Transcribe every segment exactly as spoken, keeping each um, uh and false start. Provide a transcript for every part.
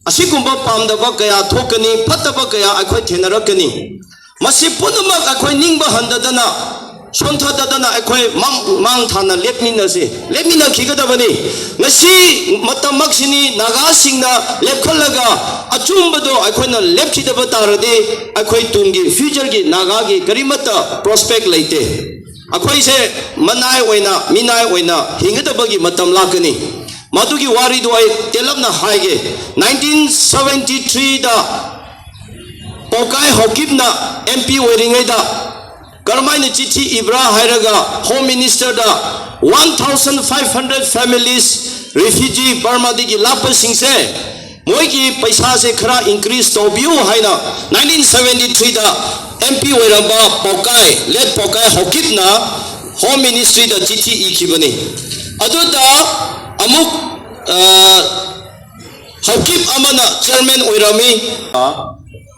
ꯑꯁꯤꯒꯨꯝꯕ ꯄꯥꯝꯗꯕ ꯀꯌꯥ ꯊꯣꯛꯀꯅꯤ, ꯐꯠꯇꯕ ꯀꯌꯥ ꯑꯩꯈꯣꯏ ꯊꯦꯡꯅꯔꯛꯀꯅꯤ꯫ ꯃꯁꯤ ꯄꯨꯝꯅꯃꯛ ꯑꯩꯈꯣꯏ ꯅꯤꯡꯕ ꯍꯟꯊꯗꯅ, ꯁꯣꯟꯊꯗꯗꯅ ꯑꯩꯈꯣꯏ ꯃꯥꯡ-, ꯃꯥꯡ ꯊꯥꯅ ꯂꯦꯞꯃꯤꯟꯅꯁꯤ, ꯂꯦꯞꯃꯤꯟꯅꯈꯤꯒꯗꯕꯅꯤ꯫ ꯉꯁꯤ ꯃꯇꯝꯃꯛꯁꯤꯅꯤ ꯅꯥꯒꯥꯁꯤꯡꯅ ꯂꯦꯞꯈꯠꯂꯒ ꯑꯆꯨꯝꯕꯗꯣ ꯑꯩꯈꯣꯏꯅ ꯂꯦꯞꯈꯤꯗꯕ ꯇꯥꯔꯗꯤ ꯑꯩꯈꯣꯏ ꯇꯨꯡꯒꯤ futureꯒꯤ ꯅꯥꯒꯥꯒꯤ ꯀꯔꯤꯃꯠꯇ prospect ꯂꯩꯇꯦ꯫ ꯑꯩꯈꯣꯏꯁꯦ ꯃꯅꯥꯏ ꯑꯣꯏꯅ, ꯃꯤꯅꯥꯏ ꯑꯣꯏꯅ ꯍꯤꯡꯒꯗꯕꯒꯤ ꯃꯇꯝ ꯂꯥꯛꯀꯅꯤ꯫ ꯃꯗꯨꯒꯤ ꯋꯥꯔꯤꯗꯨ ꯑꯩ ꯇꯦꯜꯂꯞꯅ ꯍꯥꯏꯒꯦ꯫ Nineteen seventy threeꯗ ꯄꯥꯎꯀꯥꯏ ꯍꯥꯎꯀꯤꯞꯅ M P ꯑꯣꯏꯔꯤꯉꯩꯗ ꯀꯔꯝꯍꯥꯏꯅ ꯆꯤꯊꯤ ꯏꯕ꯭ꯔꯥ ꯍꯥꯏꯔꯒ, Home Ministerꯗ one thousand five hundred families, refugee Burmaꯗꯒꯤ ꯂꯥꯛꯄꯁꯤꯡꯁꯦ, ꯃꯣꯏꯒꯤ ꯄꯩꯁꯥꯁꯦ ꯈꯔ increase ꯇꯧꯕꯤꯌꯨ ꯍꯥꯏꯅ nineteen seventy threeꯗ M P ꯑꯣꯏꯔꯝꯕ ꯄꯥꯎꯀꯥꯏ, late ꯄꯥꯎꯀꯥꯏ ꯍꯥꯎꯀꯤꯞꯅ Home Ministryꯗ ꯆꯤꯊꯤ ꯏꯈꯤꯕꯅꯤ꯫ ꯑꯗꯨꯗ ꯑꯃꯨꯛ, ꯑ, ꯍꯥꯎꯀꯤꯞ ꯑꯃꯅ chairman ꯑꯣꯏꯔꯝꯃꯤ꯫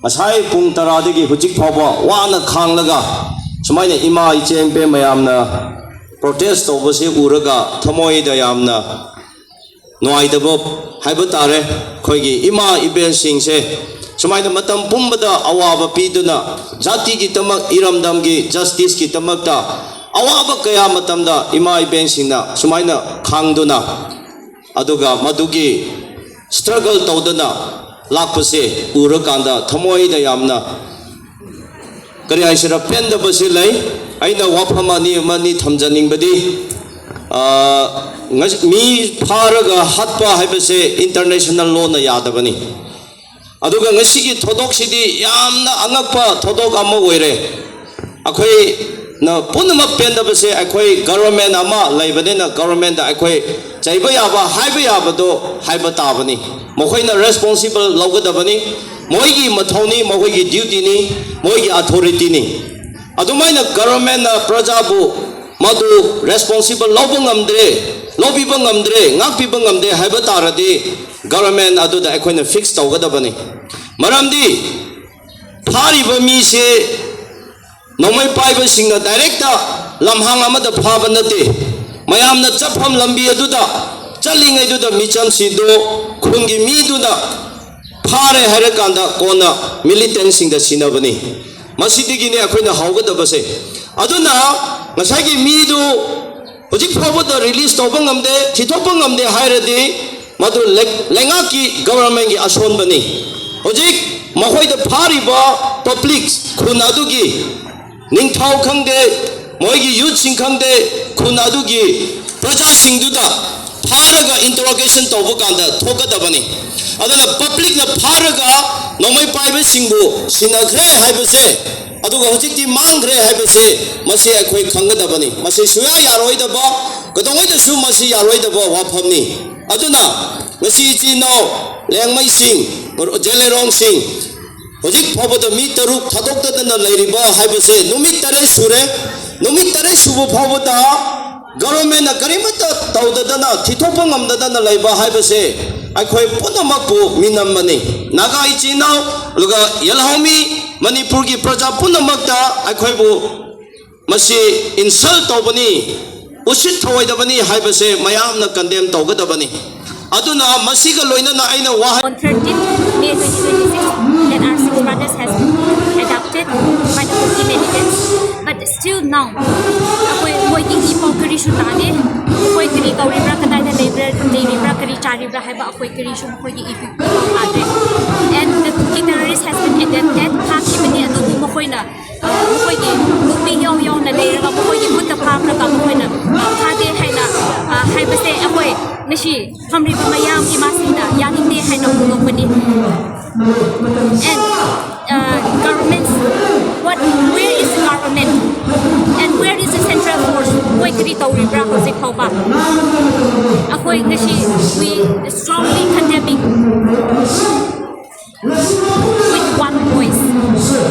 ꯉꯁꯥꯏ ꯄꯨꯡ ꯇꯔꯥꯗꯒꯤ ꯍꯧꯖꯤꯛ ꯐꯥꯎꯕ ꯋꯥꯅ ꯈꯥꯡꯂꯒ ꯁꯨꯃꯥꯏꯅ ꯏꯃꯥ ꯏꯆꯦ ꯏꯕꯦꯝ ꯃꯌꯥꯝꯅ protest ꯇꯧꯕꯁꯦ ꯎꯔꯒ ꯊꯃꯣꯏꯗ ꯌꯥꯝꯅ ꯅꯨꯡꯉꯥꯏꯇꯕ ꯍꯥꯏꯕ ꯇꯥꯔꯦ꯫ ꯑꯩꯈꯣꯏꯒꯤ ꯏꯃꯥ ꯏꯕꯦꯜꯁꯤꯡꯁꯦ ꯁꯨꯃꯥꯏꯅ ꯃꯇꯝ ꯄꯨꯝꯕꯗ ꯑꯋꯥꯕ ꯄꯤꯗꯨꯅ, ꯖꯥꯇꯤꯒꯤꯗꯃꯛ, ꯏꯔꯝꯗꯝꯒꯤ justiceꯀꯤꯗꯃꯛꯇ ꯑꯋꯥꯕ ꯀꯌꯥ ꯃꯇꯝꯗ ꯏꯃꯥ ꯏꯕꯦꯜꯁꯤꯡꯅ ꯁꯨꯃꯥꯏꯅ ꯈꯥꯡꯗꯨꯅ, ꯑꯗꯨꯒ ꯃꯗꯨꯒꯤ struggle ꯇꯧꯗꯅ ꯂꯥꯛꯄꯁꯦ ꯎꯔꯀꯥꯟꯗ ꯊꯃꯣꯏꯗ ꯌꯥꯝꯅ, ꯀꯔꯤ ꯍꯥꯏꯁꯤꯔ, ꯄꯦꯟꯗꯕꯁꯤ ꯂꯩ꯫ ꯑꯩꯅ ꯋꯥꯐꯝ ꯑꯅꯤ ꯑꯃꯅꯤ ꯊꯝꯖꯅꯤꯡꯕꯗꯤ, ꯑ, ꯉꯁꯤ ꯃꯤ ꯐꯥꯔꯒ ꯍꯥꯠꯄ ꯍꯥꯏꯕꯁꯦ international lawꯅ ꯌꯥꯗꯕꯅꯤ꯫ ꯑꯗꯨꯒ ꯉꯁꯤꯒꯤ ꯊꯧꯗꯣꯛꯁꯤꯗꯤ ꯌꯥꯝꯅ ꯑꯉꯛꯄ ꯊꯧꯗꯣꯛ ꯑꯃ ꯑꯣꯏꯔꯦ꯫ ꯑꯩꯈꯣꯏꯅ ꯄꯨꯝꯅꯃꯛ ꯄꯦꯟꯗꯕꯁꯦ, ꯑꯩꯈꯣꯏ government ꯑꯃ ꯂꯩꯕꯅꯤꯅ governmentꯇ ꯑꯩꯈꯣꯏ ꯆꯩꯕ ꯌꯥꯕ, ꯍꯥꯏꯕ ꯌꯥꯕꯗꯣ ꯍꯥꯏꯕ ꯇꯥꯕꯅꯤ꯫ ꯃꯈꯣꯏꯅ responsible ꯂꯧꯒꯗꯕꯅꯤ꯫ ꯃꯣꯏꯒꯤ ꯃꯊꯧꯅꯤ, ꯃꯈꯣꯏꯒꯤ dutyꯅꯤ, ꯃꯣꯏꯒꯤ authorityꯅꯤ꯫ ꯑꯗꯨꯃꯥꯏꯅ governmentꯅ ꯄ꯭ꯔꯖꯥꯕꯨ ꯃꯗꯨ responsible ꯂꯧꯕ ꯉꯝꯗ꯭ꯔꯦ, ꯂꯧꯕꯤꯕ ꯉꯝꯗ꯭ꯔꯦ, ꯉꯥꯛꯄꯤꯕ ꯉꯝꯗꯦ ꯍꯥꯏꯕ ꯇꯥꯔꯗꯤ government ꯑꯗꯨꯗ ꯑꯩꯈꯣꯏꯅ fix ꯇꯧꯒꯗꯕꯅꯤ꯫ ꯃꯔꯝꯗꯤ ꯐꯥꯔꯤꯕ ꯃꯤꯁꯦ ꯅꯣꯡꯃꯩ ꯄꯥꯏꯕꯁꯤꯡꯅ directꯇ ꯂꯝꯍꯥꯡ ꯑꯃꯗ ꯐꯥꯕ ꯅꯠꯇꯦ꯫ ꯃꯌꯥꯝꯅ ꯆꯠꯐꯝ ꯂꯝꯕꯤ ꯑꯗꯨꯗ ꯆꯠꯂꯤꯉꯩꯗꯨꯗ ꯃꯤꯆꯝꯁꯤꯡꯗꯨ ꯈꯨꯟꯒꯤ ꯃꯤꯗꯨꯅ ꯐꯥꯔꯦ ꯍꯥꯏꯔꯀꯥꯟꯗ ꯀꯣꯟꯅ ꯃꯤꯂꯤꯇꯦꯟꯁꯤꯡꯗ ꯁꯤꯟꯅꯕꯅꯤ꯫ ꯃꯁꯤꯗꯒꯤꯅꯤ ꯑꯩꯈꯣꯏꯅ ꯍꯧꯒꯗꯕꯁꯦ꯫ ꯑꯗꯨꯅ ꯉꯁꯥꯏꯒꯤ ꯃꯤꯗꯨ ꯍꯧꯖꯤꯛ ꯐꯥꯎꯕꯗ ꯔꯤꯂꯤꯁ ꯇꯧꯕ ꯉꯝꯗꯦ, ꯊꯤꯊꯣꯛꯄ ꯉꯝꯗꯦ ꯍꯥꯏꯔꯗꯤ ꯃꯗꯨ ꯂꯩ-, ꯂꯩꯉꯥꯛꯀꯤ, ꯒꯕꯔꯃꯦꯟꯒꯤ ꯑꯁꯣꯟꯕꯅꯤ꯫ ꯍꯧꯖꯤꯛ ꯃꯈꯣꯏꯗ ꯐꯥꯔꯤꯕ ꯄꯕ꯭ꯂꯤꯛ, ꯈꯨꯟ ꯑꯗꯨꯒꯤ ꯅꯤꯡꯊꯧ ꯈꯪꯗꯦ, ꯃꯣꯏꯒꯤ ꯌꯨꯠꯁꯤꯡ ꯈꯪꯗꯦ, ꯈꯨꯟ ꯑꯗꯨꯒꯤ ꯄ꯭ꯔꯖꯥꯁꯤꯡꯗꯨꯗ ꯐꯥꯔꯒ ꯏꯟꯇꯔꯣꯒꯦꯁꯟ ꯇꯧꯕ ꯀꯥꯟꯗ ꯊꯣꯛꯀꯗꯕꯅꯤ꯫ ꯑꯗꯨꯅ ꯄꯕ꯭ꯂꯤꯛꯅ ꯐꯥꯔꯒ ꯅꯣꯡꯃꯩ ꯄꯥꯏꯕꯁꯤꯡꯕꯨ ꯁꯤꯟꯅꯈ꯭ꯔꯦ ꯍꯥꯏꯕꯁꯦ, ꯑꯗꯨꯒ ꯍꯧꯖꯤꯛꯇꯤ ꯃꯥꯡꯈ꯭ꯔꯦ ꯍꯥꯏꯕꯁꯦ, ꯃꯁꯤ ꯑꯩꯈꯣꯏ ꯈꯪꯒꯗꯕꯅꯤ꯫ ꯃꯁꯤ ꯁꯨꯡꯌꯥ ꯌꯥꯔꯣꯏꯗꯕ, ꯀꯩꯗꯧꯉꯩꯗꯁꯨ ꯃꯁꯤ ꯌꯥꯔꯣꯏꯗꯕ ꯋꯥꯐꯝꯅꯤ꯫ ꯑꯗꯨꯅ ꯉꯁꯤ ꯏꯆꯤꯟ ꯏꯅꯥꯎ ꯂꯦꯡꯃꯩꯁꯤꯡ, ꯖꯦꯂꯦꯔꯣꯡꯁꯤꯡ, ꯍꯧꯖꯤꯛ ꯐꯥꯎꯕꯗ ꯃꯤ ꯇꯔꯨꯛ ꯊꯥꯗꯣꯛꯇꯗꯅ ꯂꯩꯔꯤꯕ ꯍꯥꯏꯕꯁꯦ ꯅꯨꯃꯤꯠ ꯇꯔꯦꯠ ꯁꯨꯔꯦ꯫ ꯅꯨꯃꯤꯠ ꯇꯔꯦꯠ ꯁꯨꯕ ꯐꯥꯎꯕꯗ ꯒꯕꯔꯃꯦꯟꯅ ꯀꯔꯤꯃꯠꯇ ꯇꯧꯗꯗꯅ, ꯊꯤꯊꯣꯛꯄ ꯉꯝꯗꯗꯅ ꯂꯩꯕ ꯍꯥꯏꯕꯁꯦ ꯑꯩꯈꯣꯏ ꯄꯨꯝꯅꯃꯛꯄꯨ ꯃꯤꯅꯝꯕꯅꯤ꯫ ꯅꯥꯒꯥ ꯏꯆꯤꯟ ꯏꯅꯥꯎ, ꯑꯗꯨꯒ ꯌꯦꯜꯍꯧꯃꯤ, ꯃꯅꯤꯄꯨꯔꯒꯤ ꯄ꯭ꯔꯖꯥ ꯄꯨꯝꯅꯃꯛꯇ ꯑꯩꯈꯣꯏꯕꯨ ꯃꯁꯤ ꯏꯟꯁꯜ ꯇꯧꯕꯅꯤ, ꯎꯁꯤꯠ ꯊꯑꯣꯏꯗꯕꯅꯤ ꯍꯥꯏꯕꯁꯦ ꯃꯌꯥꯝꯅ ꯀꯟꯗꯦꯝ ꯇꯧꯒꯗꯕꯅꯤ꯫ ꯑꯗꯨꯅ ꯃꯁꯤꯒ ꯂꯣꯏꯅꯅ ꯑꯩꯅ ꯋꯥꯍꯩ On thirteenth May twenty twenty-six, that our six brothers has been abducted by the Kuki militants. But still now, ꯑꯩꯈꯣꯏ ꯃꯣꯏꯒꯤ ꯏ ꯄꯥꯎ ꯀꯔꯤꯁꯨ ꯇꯥꯗꯦ꯫ ꯃꯈꯣꯏ ꯀꯔꯤ ꯇꯧꯔꯤꯕ꯭ꯔꯥ, ꯀꯗꯥꯏꯗ ꯂꯩꯕ꯭ꯔꯥ, ꯂꯩꯔꯤꯕ꯭ꯔꯥ, ꯀꯔꯤ ꯆꯥꯔꯤꯕ꯭ꯔꯥ ꯍꯥꯏꯕ ꯑꯩꯈꯣꯏ ꯀꯔꯤꯁꯨ ꯃꯈꯣꯏꯒꯤ ꯏ ꯄꯥꯎ ꯇꯥꯗ꯭ꯔꯦ꯫ And the Kuki terrorist has been abducted, ꯐꯥꯈꯤꯕꯅꯤ, ꯑꯗꯨꯕꯨ ꯃꯈꯣꯏꯅ ꯃꯈꯣꯏꯒꯤ ꯅꯨꯄꯤ ꯌꯥꯎ ꯌꯥꯎꯅ ꯂꯩꯔꯒ ꯃꯈꯣꯏꯒꯤ ꯈꯨꯠꯇ ꯐꯥꯈ꯭ꯔꯒ ꯃꯈꯣꯏꯅ ꯐꯥꯗꯦ ꯍꯥꯏꯅ ꯍꯥꯏꯕꯁꯦ ꯑꯩꯈꯣꯏ ꯉꯁꯤ ꯐꯝꯂꯤꯕ ꯃꯌꯥꯝ ꯏꯃꯥꯁꯤꯡꯅ ꯌꯥꯅꯤꯡꯗꯦ ꯍꯥꯏꯅ ꯐꯣꯡꯗꯣꯛꯄꯅꯤ꯫ And government, what, where is the government and where is the central force? ꯃꯣꯏ ꯀꯔꯤ ꯇꯧꯔꯤꯕ꯭ꯔꯥ ꯍꯧꯖꯤꯛ ꯐꯥꯎꯕ? ꯑꯩꯈꯣꯏ ꯉꯁꯤ we strongly condemning with one voice.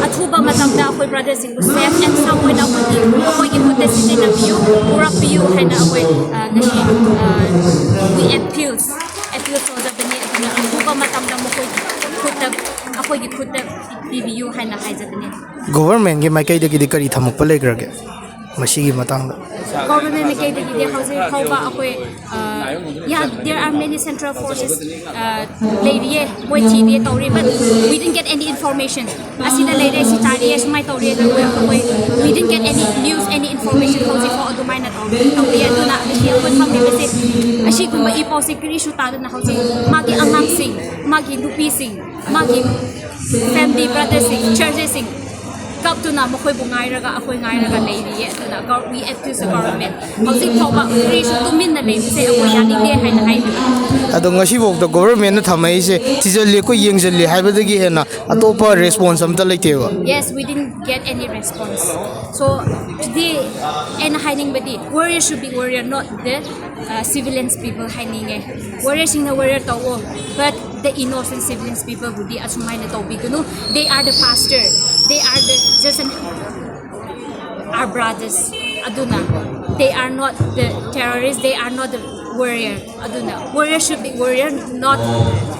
ꯑꯊꯨꯕ ꯃꯇꯝꯗ ꯑꯩꯈꯣꯏ ꯕ꯭ꯔꯗꯔꯁꯤꯡꯕꯨ ꯁꯦꯐ ꯑꯦꯟ ꯁꯥꯎꯟ ꯑꯣꯏꯅ ꯑꯩꯈꯣꯏꯒꯤ, ꯑꯩꯈꯣꯏꯒꯤ ꯈꯨꯠꯇ ꯁꯤꯖꯤꯟꯅꯕꯤꯌꯨ, ꯄꯨꯔꯛꯄꯤꯌꯨ ꯍꯥꯏꯅ ꯑꯩꯈꯣꯏ ꯉꯁꯤ we appeals, appeals ꯇꯧꯖꯕꯅꯤ꯫ ꯑꯗꯨꯅ ꯑꯊꯨꯕ ꯃꯇꯝꯗ ꯃꯈꯣꯏꯒꯤ ꯈꯨꯠꯇ, ꯑꯩꯈꯣꯏꯒꯤ ꯈꯨꯠꯇ ꯄꯤꯕꯤꯌꯨ ꯍꯥꯏꯅ ꯍꯥꯏꯖꯕꯅꯤ꯫ ꯒꯣꯚꯔꯟꯃꯦꯟꯒꯤ ꯃꯥꯏꯀꯩꯗꯒꯤꯗꯤ ꯀꯔꯤ ꯊꯝꯃꯛꯄ ꯂꯩꯈ꯭ꯔꯒꯦ? ꯃꯁꯤꯒꯤ ꯃꯇꯥꯡꯗ? Government ꯃꯥꯏꯀꯩꯗꯒꯤꯗꯤ ꯍꯧꯖꯤꯛ ꯐꯥꯎꯕ ꯑꯩꯈꯣꯏ, uh, yeah, there are many central forces, uh, ꯂꯩꯔꯤꯌꯦ, ꯃꯣꯏ ꯊꯤꯔꯤꯌꯦ ꯇꯧꯔꯤ, but we didn't get any information. ꯑꯁꯤꯗ ꯂꯩꯔꯦ, ꯁꯤ ꯇꯥꯔꯤꯌꯦ, ꯁꯨꯃꯥꯏꯅ ꯇꯧꯔꯤ, ꯑꯗꯨ ꯑꯩꯈꯣꯏ, we didn't get any news, any information ꯍꯧꯖꯤꯛ ꯐꯥꯎ ꯑꯗꯨꯃꯥꯏꯅ ꯇꯧꯔꯤ ꯇꯧꯔꯤ ꯑꯗꯨꯅ ꯉꯁꯤ ꯑꯩꯈꯣꯏ ꯐꯪꯂꯤꯕꯁꯦ, ꯑꯁꯤꯒꯨꯝꯕ ꯏ ꯄꯥꯎꯁꯦ ꯀꯔꯤꯁꯨ ꯇꯥꯗꯅ ꯍꯧꯖꯤꯛ ꯃꯥꯒꯤ ꯑꯉꯥꯡꯁꯤꯡ, ꯃꯥꯒꯤ ꯅꯨꯄꯤꯁꯤꯡ, ꯃꯥꯒꯤ family brotherꯁꯤꯡ, churchꯁꯤꯡ ꯀꯞꯇꯨꯅ ꯃꯈꯣꯏꯕꯨ ꯉꯥꯏꯔꯒ ꯑꯩꯈꯣꯏ ꯉꯥꯏꯔꯒ ꯂꯩꯔꯤꯌꯦ꯫ ꯑꯗꯨꯅ gov- we accuse the government. ꯍꯧꯖꯤꯛ ꯐꯥꯎꯕ ꯀꯔꯤꯁꯨ ꯇꯨꯃꯤꯟꯅ ꯂꯩꯕꯁꯦ ꯑꯩꯈꯣꯏ ꯌꯥꯅꯤꯡꯗꯦ ꯍꯥꯏꯅ ꯍꯥꯏꯕꯤꯌꯨ꯫ ꯑꯗꯣ ꯉꯁꯤꯐꯥꯎꯗ ꯒꯣꯚꯔꯟꯃꯦꯟꯅ ꯊꯝꯃꯛꯏꯁꯦ ꯊꯤꯖꯤꯜꯂꯤ, ꯑꯩꯈꯣꯏ ꯌꯦꯡꯁꯤꯜꯂꯤ ꯍꯥꯏꯕꯗꯒꯤ ꯍꯦꯟꯅ ꯑꯇꯣꯞꯄ ꯔꯦꯁꯄꯣꯟꯁ ꯑꯝꯇ ꯂꯩꯇꯦꯕ? Yes, we didn't get any response. So today, ꯑꯩꯅ ꯍꯥꯏꯅꯤꯡꯕꯗꯤ, warrior should be warrior, not the, uh, civilians people ꯍꯥꯏꯅꯤꯡꯉꯦ꯫ Warriorꯁꯤꯡꯅ warrior ꯇꯧꯋꯣ, but the innocent civilians peopleꯕꯨꯗꯤ ꯑꯁꯨꯃꯥꯏꯅ ꯇꯧꯕꯤꯒꯅꯨ. They are the pastor, they are the just an, our brothers. ꯑꯗꯨꯅ they are not the terrorists, they are not the warrior. ꯑꯗꯨꯅ warrior should be warrior, not